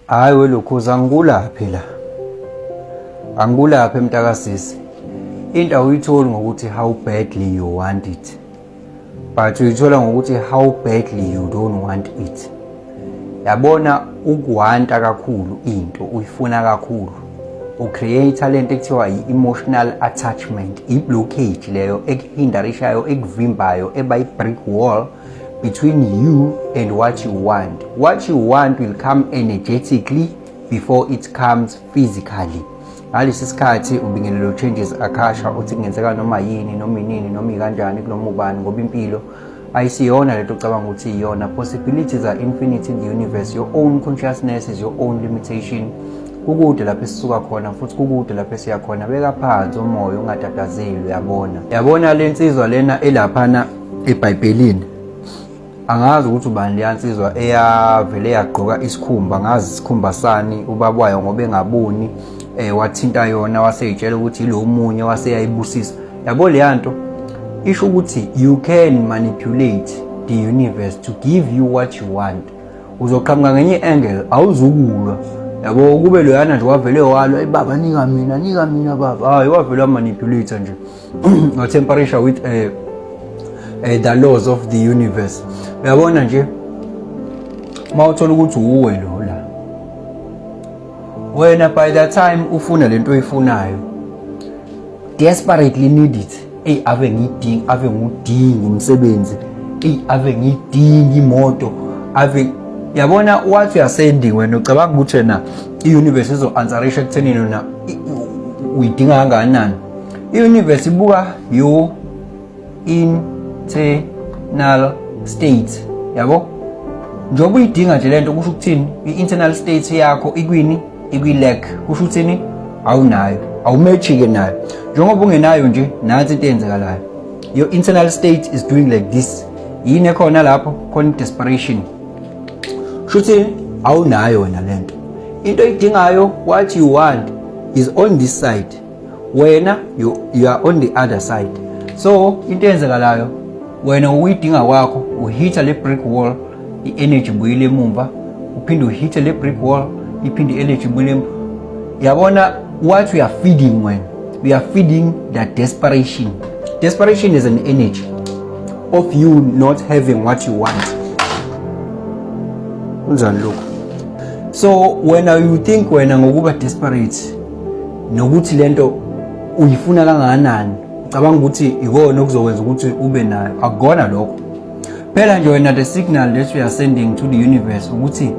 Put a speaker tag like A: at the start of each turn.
A: Hayi welokhuza, angikulaphi la, angikulaphi mntakasisi. Into awuyitholi ngokuthi how badly you want it, but uyithola ngokuthi how badly you don't want it. Yabona, ukuwanta kakhulu into, uyifuna kakhulu, ucreate lento ekuthiwa i-emotional attachment, i-blockage leyo ekuhindarishayo, ekuvimbayo, eba i-brick wall between you and what you want. What you want will come energetically before it comes physically. Ngalesi sikhathi ubingelelo changes akasha uthi kungenzeka noma yini, noma inini, noma ikanjani, kunoma ubani, ngoba impilo ayisiyona lento ocabanga ukuthi iyona. Possibilities are infinite in the universe. Your own consciousness is your own limitation. Kukude lapho esisuka khona futhi kukude lapho esiya khona. Beka phansi umoya, ungatatazeli. Uyabona, yabona le nsizwa lena elaphana eBhayibhelini, angazi ukuthi ubani leya nsizwa eyavele yagqoka isikhumba, ngazi isikhumba sani, ubaba wayo ngoba engaboni, wathinta yona, waseyitshela ukuthi ilo munye, waseyayibusisa. Yabo, leya nto isho ukuthi you can manipulate the universe to give you what you want. Uzoqhamuka ngenye angle, awuzukulwa. Yabo, kube loyana nje wavele walwa, "Hey baba, nika mina, nika mina baba." Hayi, wavele wamanipulate nje, wa-temperature with the laws of the universe. Uyabona nje, mawuthola ukuthi uwe lo la wena, by the time ufuna lento oyifunayo, desperately need it, ey ave ngiyidinga, ave ngudinga umsebenzi, ey ave ngiyidinga imoto, ave, yabona, what you are sending, wena ucabanga ukuthi wena i-universe izo-answerisha ekuthenini wena uyidinga kangakanani. I-universe ibuka your internal state. Yabo, njengoba uyidinga nje lento, kusho ukuthini? I-internal state yakho ikwini? Ikwi-lack. Kusho ukuthini? Awunayo, awumatchi-ke nayo. Njengoba ungenayo nje, nansi into eyenzekalayo: your internal state is doing like this. Yini ekhona lapho? Khona i-desperation. Kusho ukuthi awunayo wena lento, into oyidingayo. What you want is on this side, wena you are on the other side. So into eyenzekalayo, wena ukuyidinga kwakho uhitha le brick wall, i-energy ibuyile emumva, uphinde uhithe le brick wall, iphinde i-energy ibuyile emumva. Yabona, what we are feeding, when we are feeding the desperation. Desperation is an energy of you not having what you want. Kunjani lokho? So wena you think wena ngokuba desperate nokuthi lento uyifuna kangakanani, ucabanga ukuthi ikona okuzokwenza ukuthi ube nayo. Akukona lokho phela nje. Wena, the signal that we are sending to the universe ukuthi